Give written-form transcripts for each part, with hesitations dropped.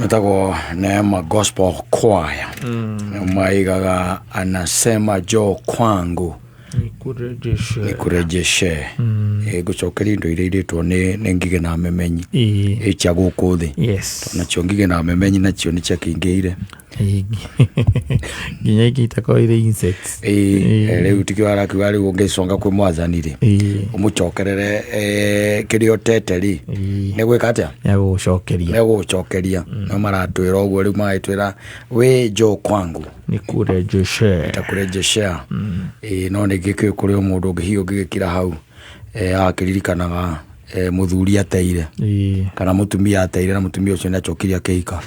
Metagwo Neema Gospel Choir. Maigaga anasema njoo kwangu Nikurejeshe. Nikurejeshe. Ngũcokeria indo iria irĩtwo nĩ ngigĩ na memenyi. Ĩ cia gũkũ thĩ. Nacio ngigĩ na memenyi nacio nĩ ciakĩingĩire. Nginya ingĩ itakorwo irĩ insects. Ĩ, rĩu tikĩo arakiuga rĩu ũngĩconga kwĩ mwathani rĩ, ũmũcokerere kĩrĩa ũtete rĩ, nĩ gwĩka atĩa? Nĩegũgũcokeria. Nĩ gũgũcokeria. No maratwĩra ũguo rĩu magagĩtwĩra wĩ njoo kwangu Nikurejeshe. Nitakurejeshea. Ĩ, no ningĩ kĩũĩ kũrĩ o mũndũ ũngĩ hihi ũngĩgĩkira hau agakĩririkanaga mũthuri ateire kana mũtumia ateire na mũtumia ũcio nĩ acokire akĩhika.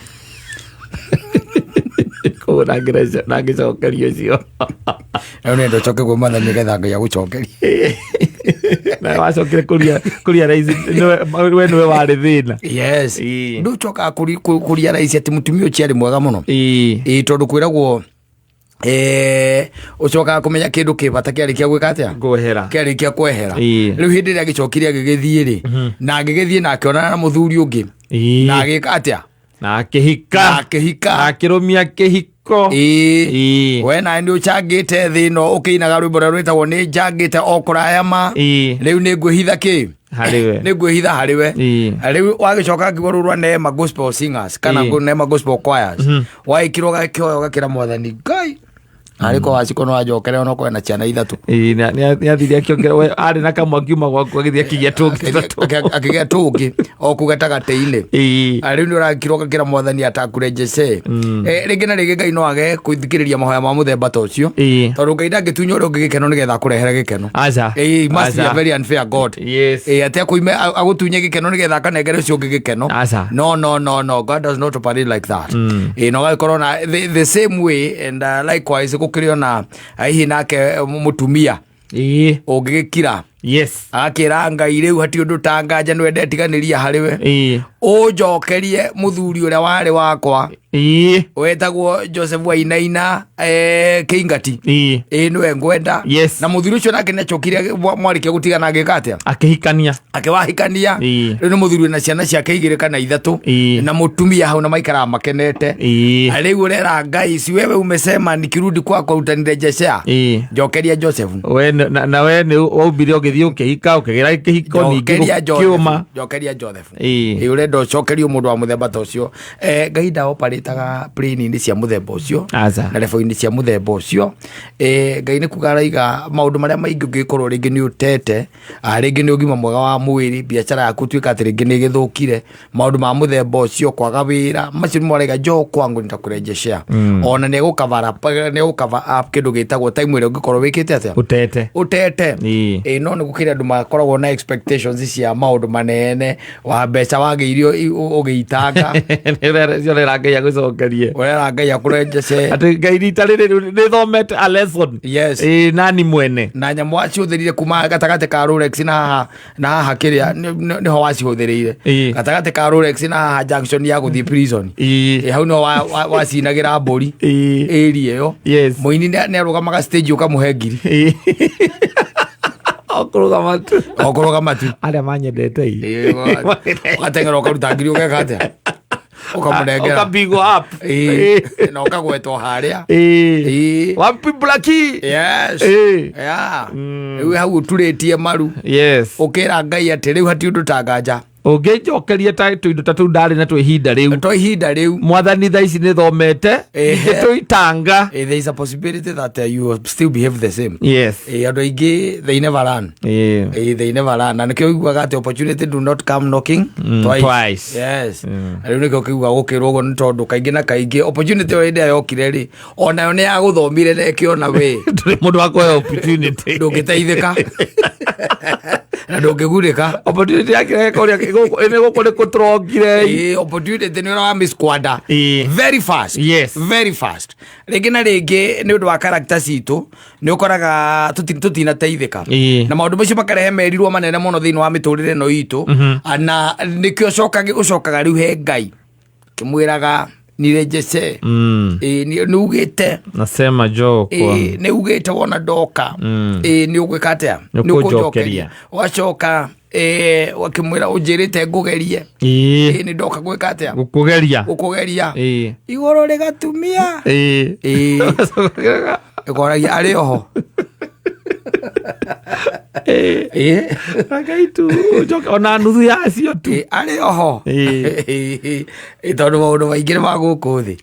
Koguo ndangĩcokeria ũcio. Rĩu nĩ ndocoke kwĩ mwathani nĩgetha Ngai agũcokerie. Na wacokire kũria raici we nĩwe warĩ thĩna. Yes. Ndũcokaga kũria raici atĩ mũtumia ũcio arĩ mwega mũno. Ĩ, tondũ kwĩragwo ũcokaga kũmenya kĩndũ kĩ bata kĩarĩkia gwĩka atĩa? Kwehera. Kĩarĩkia kwehera. Rĩu hĩndĩ ĩrĩa agĩcokire agĩgĩthiĩ rĩ, na agĩgĩthiĩ na akĩonana na mũthuri ũngĩ na agĩka atĩa? Na akĩhika. Na akĩhika. Na akĩrũmia kĩhiko. We nawe nĩ ũcangĩte thĩ ĩno ũkĩinaga rwĩmbo rũrĩa rwĩtagwo nĩ njangĩte o kũraya ma. Rĩu nĩ ngwĩhitha kĩ? Harĩ we. Nĩ ngwĩhitha harĩ we. Rĩu wagĩcoka ngiuga rũrũ rwa Neema Gospel Singers kana Neema Gospel Choirs, wagĩkĩrwo gakĩhoya ũgakĩra mwathani Ngai arĩ ko waciko no anjokere onokorwo ena ciana ithatũ. Ĩĩ, nĩ athire akĩongera we arĩ na kamwe akiuma gwaku agĩthiĩ akĩgĩa tũngĩ tũtatũ. Akĩgĩa tũngĩ o kũu gatagatĩ-inĩ. Rĩu nĩ ũrakirwo ũgakĩra mwathani atakurejeshe. Rĩngĩ na rĩngĩ Ngai no age gũthikĩrĩria mahoya ma mũthemba ta ũcio, tondũ Ngai ndangĩtunya ũrĩa ũngĩ gĩkeno nĩgetha akũrehere gĩkeno. Aca. He must be a Aca. very unfair God. Atĩ akũime agũtunye gĩkeno nĩgetha akanengere ũcio ũngĩ gĩkeno. Aca. No, no, no, no, God does not operate like that. Na ũgagĩkorwo na the same way and likewise gũkĩrĩ ona hihi nake mũtumia ũngĩgĩkira agakĩra Ngai rĩu hati ũndũ ta nganja nĩwe ndetiganĩria harĩ we, ũnjokerie mũthuri ũrĩa warĩ wakwa wetagwo Joseph Wainaina Kĩingati. Ĩ, nĩwe ngwenda. Na mũthuri ũcio nake nĩacokire mwarĩkia gũtigana agĩka atĩa? Akĩhikania. Akĩwahikania. Rĩu nĩ mũthuri wĩna ciana ciake igĩrĩ kana ithatũ na mũtumia hau na maikaraga makenete. Rĩu ũrera Ngai, si wewe umesema nikirudi kwako utanirejeshea? Njokeria Joseph. We na we nĩ waumire ũgĩthiĩ ũkĩhika ũkĩgĩra kĩhiko ningĩ Njokeria Joseph. gũkĩũma. Njokeria Joseph. Ĩ, ũrenda ũcokerio mũndũ wa mũthemba ta ũcio. Ngai ndaoparĩtaga plane-inĩ cia mũthemba ũcio Aca. na level-inĩ cia mũthemba ũcio. Ngai nĩ kuga araiga maũndũ marĩa maingĩ ũngĩkorwo rĩngĩ nĩ ũtete, rĩngĩ nĩ ũgima mwega wa mwĩrĩ, biacara yaku tuĩka atĩ rĩngĩ nĩ ĩgĩthũkire, maũndũ ma mũthemba ũcio, kwaga wĩra, macio nĩmo araiga njoo kwangu nitakurejeshea. Ona nĩ egũcover up kĩndũ gĩtagwo time ĩrĩa ũngĩkorwo wĩkĩte atĩa? Ũtete. Ũtete. Ĩ, no nĩ gũkĩrĩ andũ makoragwo na expectations cia maũndũ manene wa mbeca wagĩirio ũgĩitanga. Ũrera Ngai agũcokerie. Ũrera Ngai akũrejeshe. Atĩ Ngai rita rĩrĩ rĩu nĩ thomete a lesson. Ĩ, nani mwene. Na nyamũ wacihũthĩrire kuma gatagatĩ ka Rolex na haha na haha kĩrĩa nĩho wacihũthĩrĩire. Gatagatĩ ka Rolex na haha junction ya gũthiĩ prison. Ĩ, hau nĩho wacinagĩra mbũri. Area ĩyo. Mũini nĩ arũgamaga stage ũkamũhe ngiri. O kũrũgama tu. O kũrũgama tu. Arĩa manyendete i. Ĩ, ũgateng'era ũkaruta ngiri ũgeka atĩa? Ũkamũnengera. Ũkapigwo up. Ĩ, na ũkagwetwo harĩa. Ĩ. Wapi Blackie? Yes. Yeah. Rĩu hau ũturĩtie maru. Ũkĩra Ngai atĩ rĩu hati ũndũ ta nganja. Ũngĩnjokeria ta tũindo ta tũu ndarĩ na twĩ ihinda rĩu. To ihinda rĩu. Mwathani thaa ici nĩ thomete. Ningĩ tũitanga. There is a possibility that you will still behave the same. Andũ aingĩ they never learn. They never learn. Na nĩkĩo ũiguaga atĩ opportunity do not come knocking twice. Twice. Yes. Rĩu nĩkĩo kĩuga gũkĩrwo ũguo nĩ tondũ kaingĩ na kaingĩ opportunity ĩyo hĩndĩ ĩrĩa yokire rĩ, onayo nĩ yagũthomire na ĩkĩona we Ndũrĩ mũndũ wa kũheo opportunity. Ndũngĩteithĩka na ndũngĩgunĩka. Opportunity yake kũrĩa nĩ gũkũ nĩ kũtrongire. Ĩ, opportunity nĩ ũrĩa wa misquanda very fast. Very fast. Rĩngĩ na rĩngĩ nĩ ũndũ wa character citũ nĩ ũkoraga tũtinateithĩka. Na maũndũ macio makarehe merirwo manene mũno thĩinĩ wa mĩtũrĩre ĩno itũ. Na nĩkĩo ũcokaga rĩu he Ngai kĩmwĩraga Nirejeshe. Nĩ ugĩte. Nasema jo kwa. Nĩ ugĩte wona ndoka, nĩ ũgwĩka atĩa? Nĩ ũkũnjokeria. Ũgacoka wakĩmwĩra ũnjĩrĩte ngũgerie. Nĩ ndoka gwĩka atĩa? Gũkũgeria. Gũkũgeria. Igũrũ rĩgatumia. Ĩkoragia arĩ oho. Ngai tu njoke ona nuthu yacio tu. Arĩ oho. Tondũ maũndũ maingĩ nĩ ma gũkũ thĩ.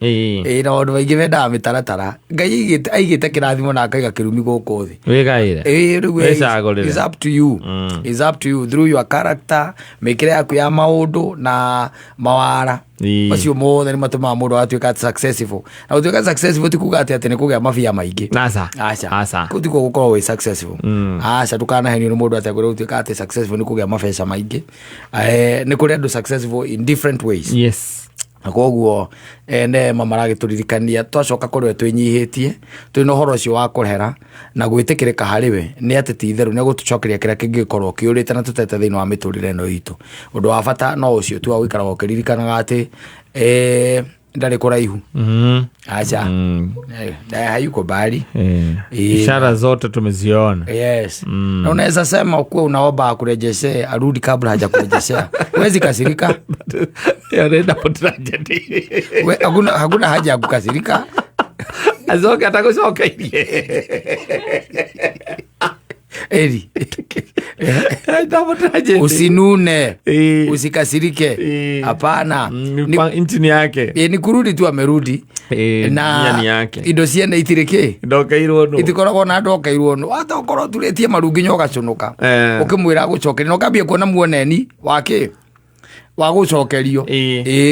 Na maũndũ maingĩ mendaga mĩtaratara. Ngai aigĩte kĩrathimo na akaiga kĩrumi gũkũ thĩ. Wĩgaĩre. Rĩu Wĩcagũrĩre. It's up to you. It's up to you through your character, mĩkĩre yaku ya maũndũ na mawara. Macio mothe nĩ matũmaga mũndũ agatuĩka successful. Na gũtuĩka successful ti kuga atĩ nĩ kũgĩa mabia maingĩ. Aca. Aca. Aca. Kũu tikuo gũkorwo wĩ successful. Aca, ndũkanahenio nĩ mũndũ atĩ akwĩre gũtuĩka atĩ successful nĩ kũgĩa mabeca maingĩ. Nĩ kũrĩ andũ successful in different ways. Na koguo Neema maragĩtũririkania twacoka kũrĩ we twĩnyihĩtie, twĩna ũhoro ũcio wa kũrehera na gwĩtĩkĩrĩka harĩ we, nĩ atĩ ti itherũ nĩ egũtũcokeria kĩrĩa kĩngĩkorwo kĩũrĩte na tũtete thĩinĩ wa mĩtũrĩre ĩno itũ. Ũndũ wa bata no ũcio tu wa gũikaraga ũkĩririkanaga atĩ ndarĩ kũraihu. Aca. Hayuko mbali. Ishara zote tumeziona. Yes. Na unaweza sema ukuwa unaomba akurejesee, arudi kabla hajakurejeshea. Huwezi kasirika. Anaenda tragedy. We, hakuna haja ya kukasirika. Acoke atagũcokeirie. Eri. Double tragedy. Usinune. Usikasirike. Hapana. Nchi yake. Ni kurudi tu amerudi. Na Ni yake. Indo ciene itirĩ kĩ? Ndokeirwo nũ. Itikoragwo na ndokeirwo nũ. Hata ũkorwo ũturĩtie maru nginya ũgaconoka. Ũkĩmwĩra agũcokerie, na ũkambia kuona muoneni wa kĩ? Wa gũcokerio.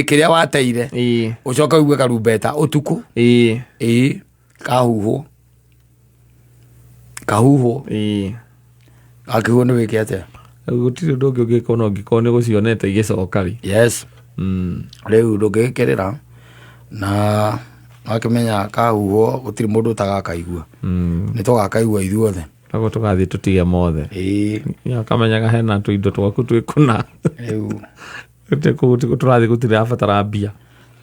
Kĩrĩa wateire. Ũcoke ũigue karumbeta ũtukũ. Kahuhwo. Kahuhwo. Akĩhuhwo nĩ wĩke atĩa? Gũtirĩ ũndũ ũngĩ ũngĩka ona ũngĩkorwo nĩ ũgũcionete igĩcoka rĩ. Yes. Rĩu ndũngĩgĩkĩrĩra na wakĩmenya kahuhwo gũtirĩ mũndũ ũtagakaigua. Nĩ tũgakaigua ithuothe. Koguo tũgathiĩ tũtige mothe. Nĩ akamenyaga hena tũindo twaku twĩ kũna. Rĩu. Gũtirĩ tũrathiĩ gũtirĩ abatara mbia.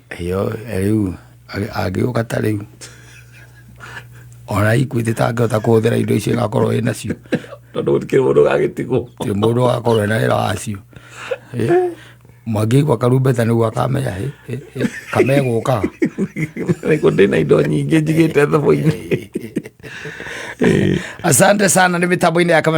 Ĩyo, rĩu, angĩũka ta rĩu. Ona Equity tangĩhota kũhũthĩra indo icio ĩgakorwo ĩ nacio. Tondũ gũtikĩrĩ mũndũ ũgagĩtigwo. Gũtirĩ mũndũ ũgakorwo ena wĩra wacio. Mwangĩigua karumbeta nĩguo akamenya, kamegũkaga. Nĩguo ndĩna indo nyingĩ njigĩte thimũ-inĩ. Asante sana, nĩ mĩtambo-inĩ ya Kameme.